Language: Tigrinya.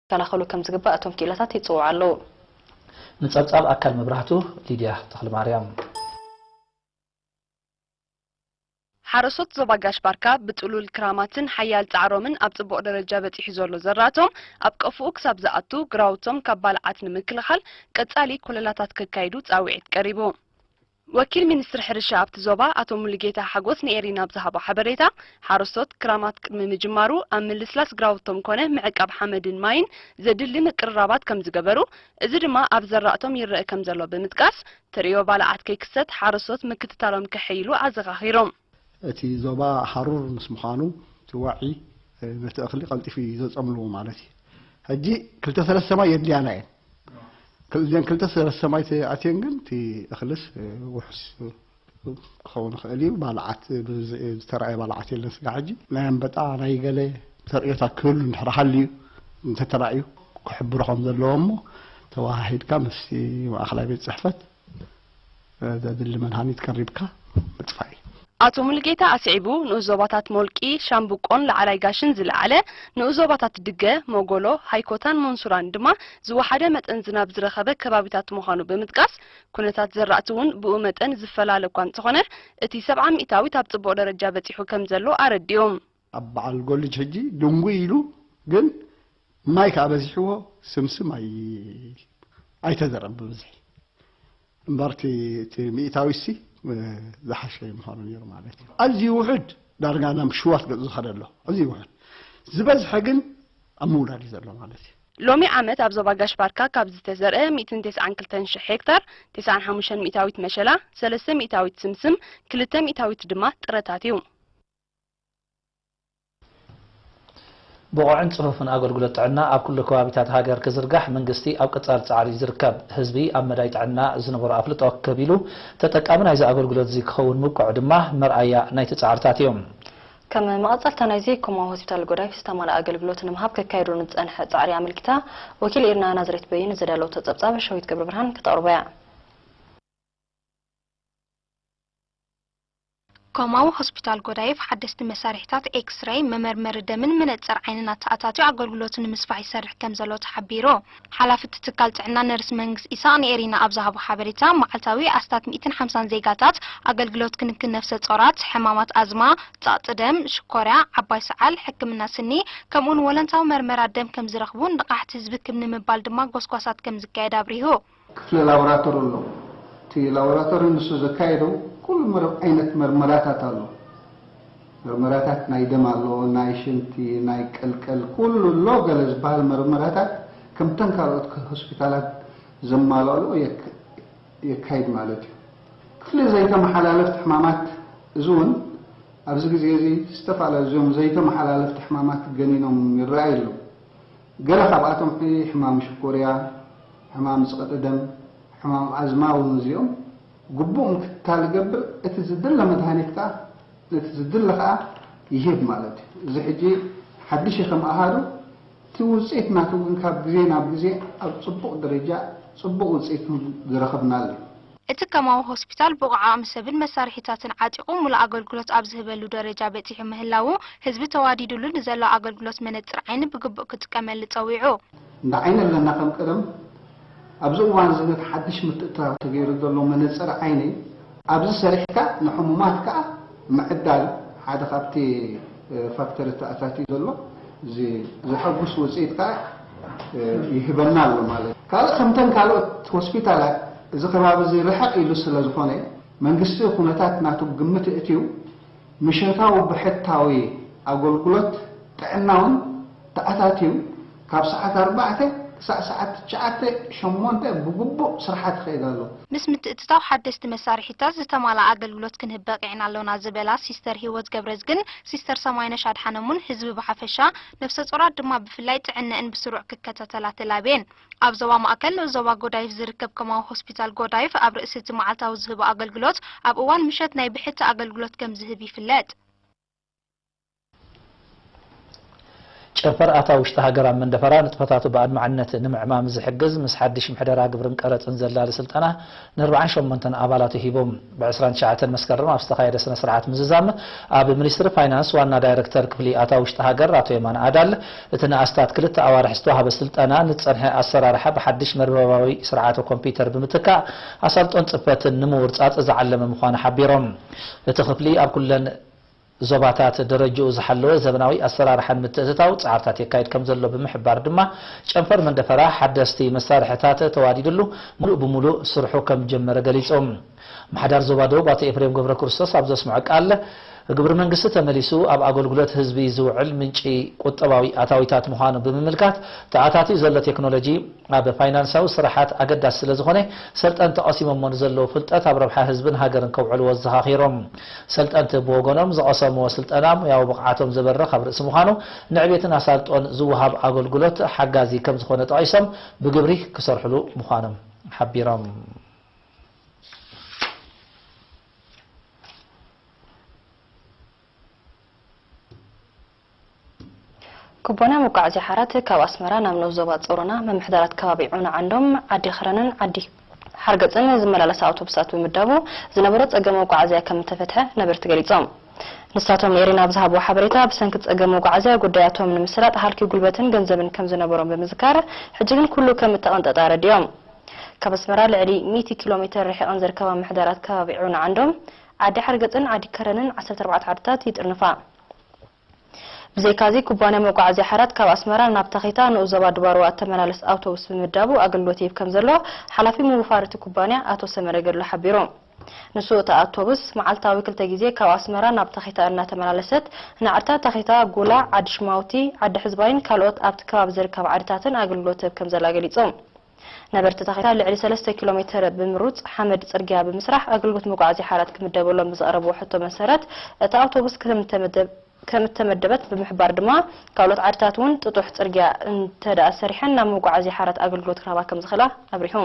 ክከላኸሉ ከም ዝግባእ እቶም ክኢላታት ይጽውዑ ኣለዉ። ንጸብጻብ ኣካል መብራህቱ፣ ሊድያ ተኽለማርያም። ሓረስቶት ዞባ ጋሽ ባርካ ብጥሉል ክራማትን ሓያል ጻዕሮምን ኣብ ጽቡቕ ደረጃ በጺሑ ዘሎ ዘራእቶም ኣብ ቀፍኡ ክሳብ ዝኣቱ ግራውቶም ካብ ባልዓት ንምክልኻል ቀጻሊ ኮለላታት ከካይዱ ጻውዒት ቀሪቡ። ወኪል ሚኒስትሪ ሕርሻ ኣብቲ ዞባ ኣቶ ሙሉጌታ ሓጎስ ንኤሪና ኣብ ዝሃቦ ሓበሬታ፣ ሓረስቶት ክራማት ቅድሚ ምጅማሩ ኣብ ምልስላስ ግራውቶም ኮነ ምዕቃብ ሓመድን ማይን ዘድሊ ምቅርራባት ከም ዝገበሩ፣ እዚ ድማ ኣብ ዘራእቶም ይረአ ከም ዘሎ ብምጥቃስ፣ ተርእዮ ባልዓት ከይክሰት ሓረስቶት ምክትታሎም ከሐይሉ ኣዘኻኺሮም። እቲ ዞባ ሃሩር ምስ ምዃኑ፣ እቲ ዋዒ፣ እ፣ ነቲ እኽሊ ቀልጢፉ እዩ ዘጸምልዎ ማለት እዩ። ሕጂ ክልተ ሰለስተ ማይ የድልያና እየን። ክል-፣ እዘን ክልተ ሰለስተ ማይ ተኣትየን ግን እቲ እኽልስ፣ እ፣ ውሑስ ክኸውን ይኽእል እዩ። ባልዓት፣ ብዝ-፣ ዝተራእየ ባልዓት የለን ስጋ ሕጂ። ናይ ኣንበጣ፣ ናይ ገለ ተርእዮታት ክህሉ እንድሕር ሃልዩ፣ እንተተራእዩ ክሕብሩ ከም ዘለዎ እሞ፣ ተወሃሂድካ ምስቲ ማእኸላይ ቤት ጽሕፈት ዘድሊ መድሃኒት ቀሪብካ ምጥፋእ እዩ። ኣቶ ሙሉጌታ ኣስዒቡ፣ ንኡስ ዞባታት ሞልቂ፣ ሻምብቆን ላዕላይ ጋሽን ዝለዓለ፣ ንኡስ ዞባታት ድገ፣ ሞጎሎ፣ ሃይኮታን መንሱራን ድማ ዝወሓደ መጠን ዝናብ ዝረኸበ ከባቢታት ምዃኑ ብምጥቃስ፣ ኩነታት ዘራእቲ እውን ብኡ መጠን ዝፈላለ እኳ እንተኾነ፣ እቲ ሰብዓ ሚእታዊት ኣብ ጽቡቕ ደረጃ በጺሑ ከም ዘሎ ኣረዲኦም። ኣብ በዓል ጎልጅ ሕጂ ድንጉይ ኢሉ፣ ግን ማይ ከኣ በዚሕዎ ስምስም ኣይ-፣ ኣይተዘርአን ብብዝሒ። እምበር እቲ፣ እቲ ሚእታዊሲ፣ እ፣ ዝሓሸ ምዃኑ ነይሩ ማለት እዩ። ኣዝዩ ውሑድ፣ ዳርጋ ናብ ሽዋት ገጹ ዝኸደ ኣሎ። ኣዝዩ ውሑድ። ዝበዝሐ ግን ኣብ ምውዳድ እዩ ዘሎ ማለት እዩ። ሎሚ ዓመት ኣብ ዞባ ጋሽ ባርካ ካብ ዝተዘርአ ሚእትን ተስዓን ክልተን ሽሕ ሄክታር፣ ተስዓን ሓሙሽተን ሚእታዊት መሸላ፣ ሰለስተ ሚእታዊት ስምስም፣ ክልተ ሚእታዊት ድማ ጥረታት እዩ። ብቑዕን ጽፉፍን ኣገልግሎት ጥዕና ኣብ ኩሉ ከባቢታት ሃገር ክዝርጋሕ መንግስቲ ኣብ ቀጻሊ ጻዕሪ እዩ ዝርከብ። ህዝቢ ኣብ መዳይ ጥዕና ዝነበሮ ኣፍልጦ ክህብ ኢሉ፣ ተጠቃሚ ናይዚ ኣገልግሎት እዚ ክኸውን ምብቅዑ ድማ መርኣያ ናይቲ ጻዕርታት እዮም። ከም መቐጸልታ ናይዚ፣ ኮማዊ ሆስፒታል ጎዳይፍ ዝተማልኣ ኣገልግሎት ንምሃብ ክካየዶ ንዝጸንሐ ጻዕሪ ኣመልኪታ፣ ወኪል ኤሪና ናዝሬት በየነ ዘዳለወቶ ጸብጻብ ሸዊት ገብረብርሃን ከተቕርቦ እያ። ኮማዊ ሆስፒታል ጎዳይፍ ሓደስቲ መሳርሒታት ኤክስሬይ፣ መመርመሪ ደምን መነጽር ዓይንን ኣተኣታትዩ ኣገልግሎቱ ንምስፋሕ ይሰርሕ ከም ዘሎ ተሓቢሩ። ሓላፊ እቲ ትካል ጥዕና ነርስ መንግስ ኢሳቕ ንኤሪና ኣብ ዝሃቦ ሓበሬታ፣ መዓልታዊ ኣስታት ሚእትን ሓምሳን ዜጋታት ኣገልግሎት ክንክን ነፍሰ ጾራት፣ ሕማማት ኣዝማ፣ ጸቕጢ ደም፣ ሽኮርያ፣ ዓባይ ሰዓል፣ ሕክምና ስኒ፣ ከምኡውን ወለንታዊ መርመራ ደም ከም ዝረኽቡ፣ ንቕሓት ህዝቢ ክብ ንምባል ድማ ጎስጓሳት ከም ዝካየድ ኣብሪሁ። ክፍሊ ላቦራቶሪ ኣሎ። እቲ ላቦራቶሪ ንሱ ዘካየዶ ኩሉ መር-፣ ዓይነት መርመራታት ኣሎ። መርመራታት ናይ ደም ኣሎ፣ ናይ ሽንቲ፣ ናይ ቀልቀል፣ ኩሉ ኣሎ። ገለ ዝበሃል መርመራታት ከምተን ካልኦት ክ-፣ ሆስፒታላት ዘማልኣሉ የክ-፣ የካይድ ማለት እዩ። ክፍሊ ዘይተመሓላለፍቲ ሕማማት፣ እዚ እውን ኣብዚ ግዜ እዚ ዝተፈላለዩ እዚኦም ዘይተመሓላለፍቲ ሕማማት ገኒኖም ይረኣዩ ኣለዉ። ገለ ካብኣቶም ሕ-፣ ሕማም ሽኮርያ፣ ሕማም ጸቕጢ ደም፣ ሕማም ኣዝማ እውን እዚኦም ግቡእ ምክትታል ይገብር። እቲ ዝድለ መድሃኒት ከኣ ነቲ ዝድለ ከኣ ይህብ ማለት እዩ። እዚ ሕጂ ሓድሽ እዩ ከም ኣሃዱ፣ እቲ ውጽኢት ናቱ ግን ካብ ግዜ ናብ ግዜ ኣብ ጽቡቕ ደረጃ ጽቡቕ ውጽኢት ዝረኸብናሉ እዩ። እቲ ከማዊ ሆስፒታል ብቑዕ ዓቕሚ ሰብን መሳርሒታትን ዓጢቑ፣ ሙሉእ ኣገልግሎት ኣብ ዝህበሉ ደረጃ በጺሑ ምህላዉ፣ ህዝቢ ተዋዲድሉ ንዘሎ ኣገልግሎት መነጽር ዓይኒ ብግቡእ ክጥቀመሉ ጸዊዑ። እንዳ ዓይኒ ኣለና ከም ቀደም። ኣብዚ እዋን እዚ ነቲ ሓድሽ ምትእትታው ተገይሩ ዘሎ መነጽር ዓይኒ፣ ኣብዚ ሰሪሕካ ንሕሙማት ከኣ ምዕዳል ሓደ ካብቲ፣ እ፣ ፋክተር ተኣታትዩ ዘሎ፣ እዚ ዘሐጉስ ውጽኢት ከኣ፣ እ፣ ይህበና ኣሎ ማለት እዩ። ካልእ ከምተን ካልኦት ሆስፒታላት እዚ ከባቢ እዚ ርሕቕ ኢሉ ስለ ዝኾነ፣ መንግስቲ ኩነታት ናቱ ግምት እእትዩ፣ ምሸታዊ ብሕታዊ ኣገልግሎት ጥዕና እውን ተኣታትዩ፣ ካብ ሰዓት ኣርባዕተ ክሳዕ ሰዓት ትሽዓተ፣ ሸሞንተ ብግቡእ ስራሓት ይኸይድ ኣሎ። ምስ ምትእትታው ሓደስቲ መሳርሒታት ዝተማልኣ ኣገልግሎት ክንህብ በቒዕና ኣሎና ዝበላ ሲስተር ህይወት ገብረዝግን ሲስተር ሰማይነሽ ኣድሓኖምን፣ ህዝቢ ብሓፈሻ፣ ነፍሰ ጾራት ድማ ብፍላይ ጥዕነአን ብስሩዕ ክከታተላ ተላብየን። ኣብ ዞባ ማእከል ንኡስ ዞባ ጎዳይፍ ዝርከብ ከማዊ ሆስፒታል ጎዳይፍ ኣብ ርእሲ እቲ መዓልታዊ ዝህቦ ኣገልግሎት ኣብ እዋን ምሸት ናይ ብሕቲ ኣገልግሎት ከም ዝህብ ይፍለጥ። ጨንፈር ኣታዊ ውሽጢ ሃገር ኣብ መንደፈራ ንጥፈታቱ ብኣድማዕነት ንምዕማም ዝሕግዝ ምስ ሓድሽ ምሕደራ ግብርን ቀረጽን ዘላሊ ስልጠና ንኣርባዓን ሸሞንተን ኣባላቱ ሂቦም። ብ ዕስራን ትሽዓተን መስከረም ኣብ ዝተኻየደ ስነ ስርዓት ምዝዛም ኣብ ሚኒስትሪ ፋይናንስ ዋና ዳይረክተር ክፍሊ ኣታዊ ውሽጢ ሃገር ኣቶ የማነ ኣዳል እቲ ንኣስታት ክልተ ኣዋርሕ ዝተዋህበ ስልጠና ንዝጸንሐ ኣሰራርሓ ብሓድሽ መርበባዊ ስርዓተ ኮምፒውተር ብምትካእ ኣሳልጦን ጽፈትን ንምውርጻጽ ዝዓለመ ምዃኑ ሓቢሮም። እቲ ክፍሊ ኣብ ኩለን ዞባታት ደረጅኡ ዝሓለወ ዘበናዊ ኣሰራርሓን ምትእትታው ጻዕርታት የካይድ ከም ዘሎ ብምሕባር ድማ ጨንፈር መንደፈራ ሓደስቲ መሳርሕታት ተዋዲድሉ ሙሉእ ብሙሉእ ስርሑ ከም ጀመረ ገሊጹ። ምሓዳር ዞባ ደቡብ ኣቶ ኤፍሬም ገብረ ክርስቶስ ኣብ ዘስምዖ ቃል ግብሪ መንግስቲ ተመሊሱ ኣብ ኣገልግሎት ህዝቢ ዝውዕል ምንጪ ቁጠባዊ ኣታዊታት ምዃኑ ብምምልካት ተኣታትዩ ዘሎ ቴክኖሎጂ ኣብ ፋይናንሳዊ ስራሓት ኣገዳሲ ስለ ዝኾነ ሰልጠንቲ ቀሲሞሞ ንዘለዉ ፍልጠት ኣብ ረብሓ ህዝብን ሃገርን ከውዕልዎ ኣዘኻኺሮም። ሰልጠንቲ ብወገኖም ዝቐሰምዎ ስልጠና ሙያዊ ብቕዓቶም ዘበርኽ ኣብ ርእሲ ምዃኑ ንዕቤትን ኣሳልጦን ዝወሃብ ኣገልግሎት ሓጋዚ ከም ዝኾነ ጠቒሶም ብግብሪ ክሰርሕሉ ምዃኖም ሓቢሮም። ኩባንያ መጓዓዝያ ሓራት ካብ ኣስመራ ናብ ንኡስ ዞባ ጾሮና ምምሕዳራት ከባቢ ዑና ዓንዶም፣ ዓዲ ኸረንን ዓዲ ሓርገጽን ዝመላለሳ ኣውቶቡሳት ብምዳቡ ዝነበሮ ጸገም መጓዓዝያ ከም እተፈትሐ ነበርቲ ገሊጾም። ንሳቶም ኤሪና ኣብ ዝሃብዎ ሓበሬታ፣ ብሰንኪ ጸገም መጓዓዝያ ጉዳያቶም ንምስላጥ ሃልኪ ጉልበትን ገንዘብን ከም ዝነበሮም ብምዝካር፣ ሕጂ ግን ኩሉ ከም እተቐንጠጠ ኣረዲኦም። ካብ ኣስመራ ልዕሊ ሚእቲ ኪሎ ሜተር ርሒቐን ዝርከባ ምምሕዳራት ከባቢ ዑና ዓንዶም፣ ዓዲ ሓርገጽን ዓዲ ከረንን ዓሰርተ ኣርባዕተ ዓድታት ይጥርንፋ። ብዘይካዚ፣ ኩባንያ መጓዓዝያ ሓራት ካብ ኣስመራ ናብ ታኼታ ንኡስ ዞባ ድባርዋ እተመላልስ ኣውቶቡስ ብምዳቡ ኣገልግሎት ይህብ ከም ዘሎ ሓላፊ ምውፋር እቲ ኩባንያ ኣቶ ሰመረ ገድሉ ሓቢሩ። ንሱ፣ እታ ኣውቶቡስ መዓልታዊ ክልተ ግዜ ካብ ኣስመራ ናብ ታኼታ እናተመላለሰት ንዓድታት ታኼታ፣ ጉላ፣ ዓዲ ሽማውቲ፣ ዓዲ ሕዝባይን ካልኦት ኣብቲ ከባቢ ዝርከባ ዓድታትን ኣገልግሎት ትህብ ከም ዘላ ገሊጹ። ነበርቲ ታኼታ ልዕሊ ሰለስተ ኪሎ ሜተር ብምሩጽ ሓመድ ጽርግያ ብምስራሕ ኣገልግሎት መጓዓዝያ ሓራት ክምደበሎም ብዘቕረብዎ ሕቶ መሰረት፣ እታ ኣውቶቡስ ከም እተመደብ-፣ ከም እተመደበት ብምሕባር ድማ፣ ካልኦት ዓድታት እውን ጥጡሕ ጽርግያ እንተደኣ ሰሪሐን ናብ መጓዓዝያ ሓራት ኣገልግሎት ክረኽባ ከም ዝኽእላ ኣብሪሁ።